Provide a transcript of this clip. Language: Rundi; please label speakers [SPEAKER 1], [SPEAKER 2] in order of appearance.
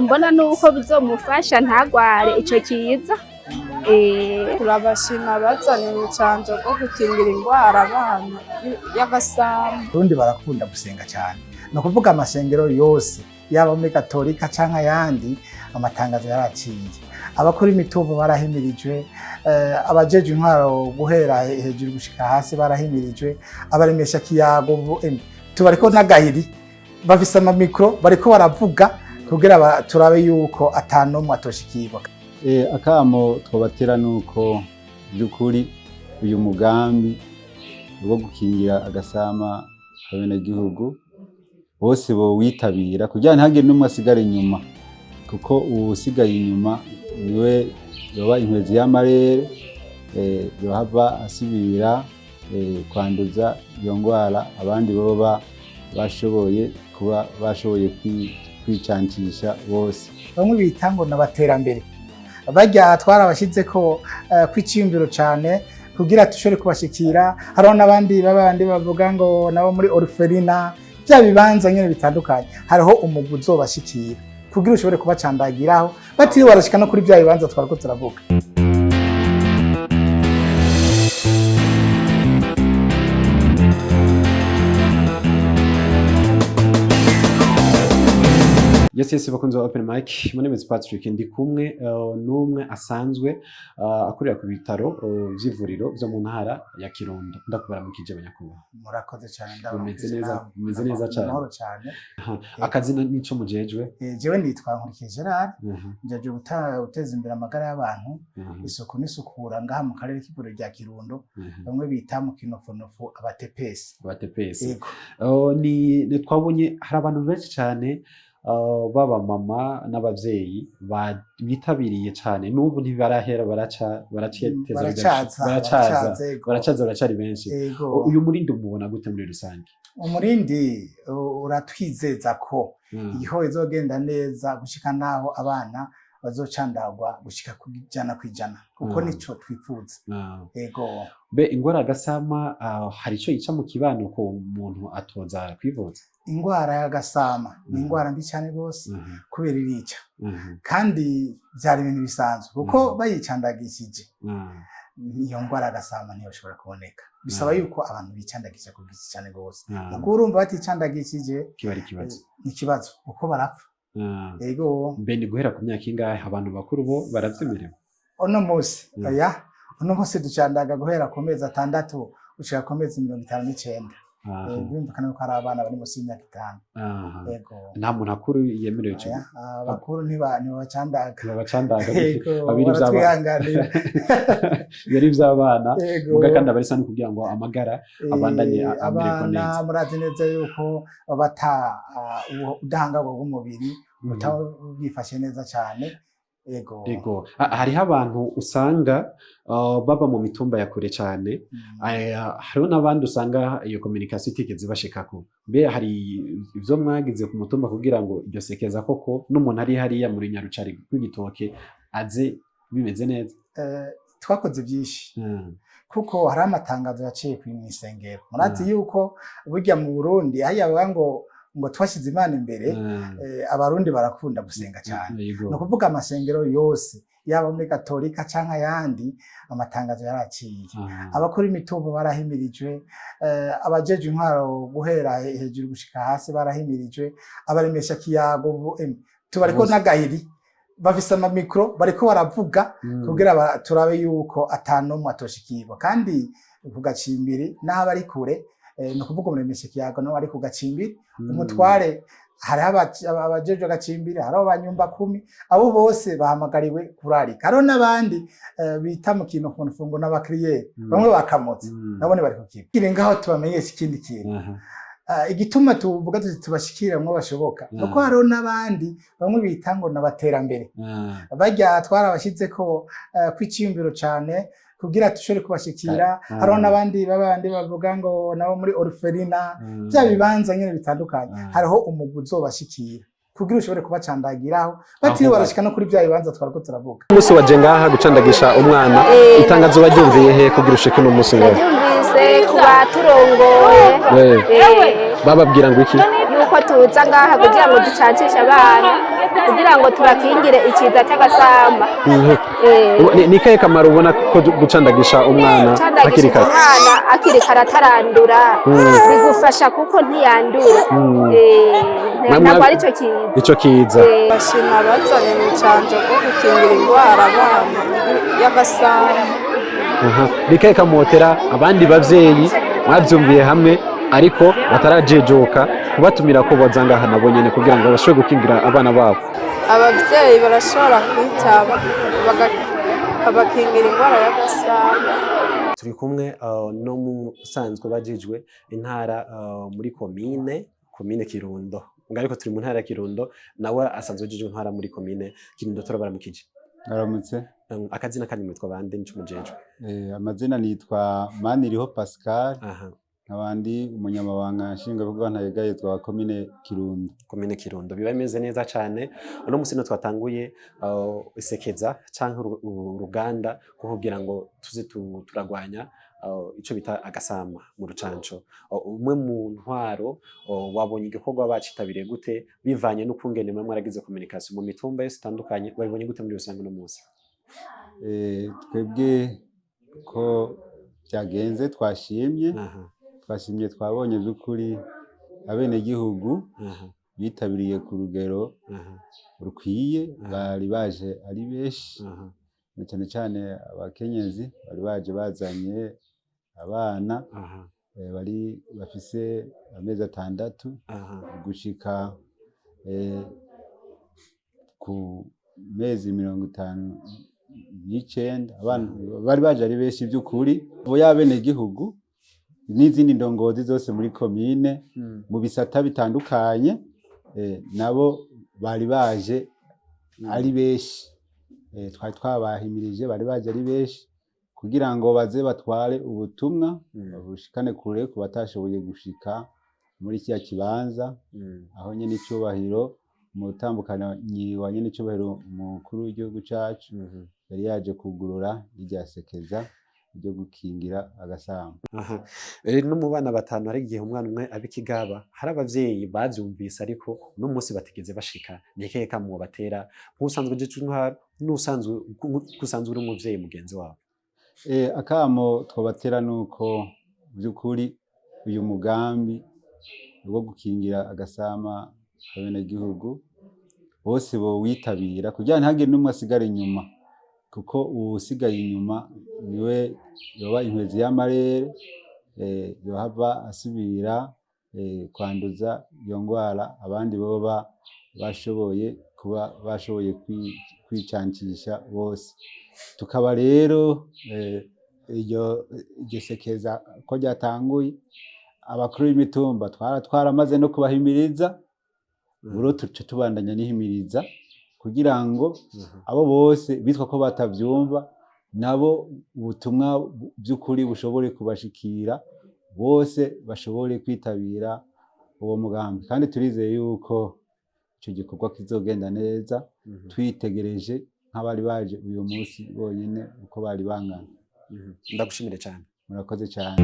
[SPEAKER 1] Ico mbona nuko bizomufasha ntagware ico kiza.
[SPEAKER 2] Turabashima bazanye urucanco rwo gukingira ingwara abana y'agasama.
[SPEAKER 3] Abarundi barakunda gusenga cyane, ni ukuvuga amasengero yose, yaba muri Gatolika canke ayandi, amatangazo yaraciye, abakora imitumba barahimirijwe, abajejwe intwaro guhera hejuru gushika hasi barahimirijwe, abaremesha kiyago tubariko n'agahiri, bafise amamikro, bariko baravuga kugira turabe yuko atanumwe atoshikirwa.
[SPEAKER 4] Akamo twobatera nuko by'ukuri uyu mugambi wo gukingira agasama abenegihugu bose bowitabira kugira ntihagire n'umwe asigara inyuma, kuko uwusigaye inyuma niwe yoba inkwezi y'amarere, yohava asubira kwanduza iyo ngwara abandi boba bashoboye kuba bashoboye kwicancisha bose.
[SPEAKER 3] Bamwe bita ngo n'abaterambere, barya twarabashyize ko kw'iciyumviro cyane kugira dushobore kubashikira. Hariho n'abandi babandi bavuga ngo nabo muri orphelinat, bya bibanza nyine bitandukanye, hariho umugwi uzobashikira kugira ushobore kubacandagiraho batiriwe barashika no kuri bya bibanza twariko turavuga.
[SPEAKER 5] Yes, bakunzi ba Open Mic, my name is Patrick, ndi kumwe n'umwe asanzwe akorera ku bitaro vy'ivuriro vyo mu ntara ya Kirundo. Ndakubaramukije, abanyakubahwa.
[SPEAKER 3] Murakoze cyane.
[SPEAKER 5] Mumeze neza, mumeze neza cyane.
[SPEAKER 3] Amahoro cyane.
[SPEAKER 5] Akazina nico mujejwe?
[SPEAKER 3] Jewe nitwa Nkurikiye Gerard, njeje guteza imbere amagara y'abantu, isuku n'isukura ngaha mu karere k'ivuriro rya Kirundo, bamwe bita mu kinofunofu abatepesi.
[SPEAKER 5] Abatepesi.
[SPEAKER 3] Yego.
[SPEAKER 5] Ni twabonye hari abantu benshi cyane, baba mama n'abavyeyi bitabiriye cyane, n'ubu ntibarahera, baraca baraciyateza.
[SPEAKER 3] Baracaza.
[SPEAKER 5] Baracaza.
[SPEAKER 3] Baracaza, yego.
[SPEAKER 5] Baracaza, baracari benshi.
[SPEAKER 3] Yego.
[SPEAKER 5] Uyu murindi umubona gute muri rusange?
[SPEAKER 3] Umurindi uratwizeza ko igikorwa izogenda neza gushika naho abana bazocandagwa gushika ku 100%, kuko nico twifuza. Yego.
[SPEAKER 5] Be ingwara y'agasama, hari ico yica mu kibano ko umuntu atoza kwivuza?
[SPEAKER 3] Ingwara y'agasama ni ingwara mbi cyane rwose, kubera irica, kandi byari ibintu bisanzwe kuko bayicandagishije, iyo ngwara y'agasama ntiyoshobora kuboneka. Bisaba yuko abantu bicandagisha ku bwinshi cyane rwose. Ubwo urumva baticandagishije,
[SPEAKER 5] kiba ari ikibazo.
[SPEAKER 3] Ni ikibazo kuko barapfa. Yego.
[SPEAKER 5] Mbe ni guhera ku myaka ingahe? Abantu bakuru bo baravyemerewe?
[SPEAKER 3] Uno munsi, oya, uno munsi ducandaga guhera ku mezi 6 gushika ku mezi 59. Birumvikana ko hari abana bari munsi y'imyaka 5. Yego.
[SPEAKER 5] Nta muntu akuru yemerewe ico?
[SPEAKER 3] Oya, abakuru ntibabacandaga.
[SPEAKER 5] Ntibabacandaga.
[SPEAKER 3] Yego.
[SPEAKER 5] Abiri vy'abana.
[SPEAKER 3] Baratwihanganira.
[SPEAKER 5] Yari ivy'abana.
[SPEAKER 3] Yego.
[SPEAKER 5] Muga kandi abarisa no kugira ngo amagara abandanye amererwa
[SPEAKER 3] abana
[SPEAKER 5] neza.
[SPEAKER 3] Murazi neza yuko bata ubudahangarwa bw'umubiri butaba bwifashe neza cyane. Yego.
[SPEAKER 5] Ego. Hariho abantu usanga baba mu mitumba ya kure cyane. Hariho n'abandi usanga iyo communication itigeze ibashikako. Mbe hari ivyo mwagize ku mutumba kugira ngo iryo sekeza koko n'umuntu ari hariya muri Nyarucari kw'igitoke aze bimeze neza?
[SPEAKER 3] Twakoze byinshi, kuko hari amatangazo yaciye mw'isengero. Murazi yuko burya mu Burundi hariya bavuga ngo twashyize Imana imbere. Abarundi barakunda gusenga cyane. Ni ukuvuga amasengero yose, yaba muri Gatolika canke ayandi, amatangazo yaraciye, abakora imitumba barahimirijwe, abajejwe intwaro guhera hejuru gushika hasi barahimirijwe, abaremesha kiyago tubariko
[SPEAKER 5] Bose.
[SPEAKER 3] n'agahiri, bafise amamikro, bariko baravuga kugira turabe yuko atanumwe atoshikirwa. Kandi ku gacimbiri n'aho bari kure, ni ukuvuga umuremesha kiyago nawe ari ku gacimbiri, umutware, hariho abajejwe agacimbiri, hariho abanyumba kumi, abo bose bahamagariwe kurarika. Hariho n'abandi bita mu kintu ku mfungo n'abakiriyeri, bamwe bakamotse, nabone bari ku kigo. Kiri ngaho tubamenyesha ikindi kintu. Igituma tuvuga tuti tubashikira mwo bashoboka, nuko hariho n'abandi bamwe bita ngo n'abaterambere, barya twarabashyize ko kw'iciyumviro cyane kugira dushobore kubashikira. Hariho n'abandi babandi bavuga ngo nabo muri orphelinat, bya bibanza nyine bitandukanye, hariho umugwi uzobashikira kugira ushobore kubacandagiraho batiriwe barashika no kuri bya bibanza twariko turavuga.
[SPEAKER 5] Umunsi waje ngaha gucandagisha umwana, itangazo waryumviye he kugira ushike uno munsi ngaho?
[SPEAKER 1] Naryumvise ku baturongoye.
[SPEAKER 5] Bababwira ngo iki?
[SPEAKER 1] Yuko tuza ngaha kugira ngo ducancishe abana, kugira ngo tubakingire ikiza cy'agasama.
[SPEAKER 5] Ni kahe kamaro ubona ko gucandagisha umwana hakiri
[SPEAKER 1] Gucandagisha
[SPEAKER 5] kare?
[SPEAKER 1] umwana akiri kare atarandura bigufasha kuko ntiyandura. Ntabwo ari cyo kiza.
[SPEAKER 5] Ico kiza.
[SPEAKER 2] Bashima abazanye urucanco rwo gukingira indwara abana y'agasama.
[SPEAKER 5] Aha. Ni kahe kamotera abandi bavyeyi mwavyumviye hamwe ariko batarajijuka, kubatumira ko boza ngaha nabo nyene kugira ngo bashobore gukingira abana babo?
[SPEAKER 2] Ababyeyi barashobora kwitaba bakabakingira indwara y'agasama.
[SPEAKER 5] Turi kumwe no musanzwe bajijwe intara muri komine Kirundo, ngo ariko turi mu ntara ya Kirundo, nawe asanzwe ajejwe intara muri komine Kirundo. Turabaramukije.
[SPEAKER 4] Aramutse.
[SPEAKER 5] Akazina kanyu mwitwa bande, nico mujejwe?
[SPEAKER 4] Amazina nitwa Maniriho Pascal, nkabandi umunyamabanga nshingwabikorwa ntayegayezwa wa komine Kirundo.
[SPEAKER 5] Komine Kirundo biba bimeze neza cane. Uno musi no twatanguye isekeza canke uruganda rwo kugira ngo tuze turagwanya ico bita agasama mu rucanco. Umwe mu ntwaro, wabonye igikorwa bacitabiriye gute, bivanye n'ukungene mwe mwaragize communication mu mitumba yose itandukanye, wabibonye gute muri rusange uno musi?
[SPEAKER 4] Twebwe ko byagenze twashimye. Twashimye, twabonye by'ukuri abenegihugu bitabiriye ku rugero rukwiye, bari baje ari benshi, na cyane cyane abakenyezi bari baje bazanye abana bari bafise amezi 6 gushika ku mezi 59. Abana bari baje ari benshi by'ukuri, bo y'abenegihugu n'izindi ndongozi zose muri komine mu bisata bitandukanye, nabo bari baje ari benshi. Twari twabahimirije, bari baje ari benshi kugira ngo baze batware ubutumwa, babushikane kure ku batashoboye gushika muri kiriya kibanza, aho nyene icyubahiro umutambukanyi wa nyene icyubahiro umukuru w'igihugu cacu yari yaje kugurura irya sekeza ryo gukingira agasama.
[SPEAKER 5] Aha. No mu bana batanu hari igihe umwana umwe aba ikigaba. Hari abavyeyi bavyumvise ariko uno munsi batigeze bashika. Ni ikihe kamo batera nk'usanzwe ujejwe intwaro, n'usanzwe usanzwe uri umuvyeyi mugenzi wabo?
[SPEAKER 4] Akamo twobatera nuko by'ukuri uyu mugambi wo gukingira agasama abenegihugu bose bowitabira, kugira ntihagire n'umwe asigara inyuma, kuko uwusigaye inyuma niwe yoba inkwezi y'amarere, yohava asubira kwanduza iyo ngwara abandi boba bashoboye kuba bashoboye kwicancisha bose. Tukaba rero iryo sekeza ko ryatanguye, abakuru b'imitumba twaramaze no kubahimiriza, buro tuca tubandanya n'ihimiriza kugira ngo abo bose bitwa ko batavyumva nabo ubutumwa by'ukuri bushobore kubashikira bose, bashobore kwitabira uwo mugambi. Kandi turizeye yuko ico gikorwa kizogenda neza, twitegereje nk'abari baje uyu munsi bonyene uko bari bangana.
[SPEAKER 5] Ndagushimire cyane.
[SPEAKER 4] Murakoze cyane.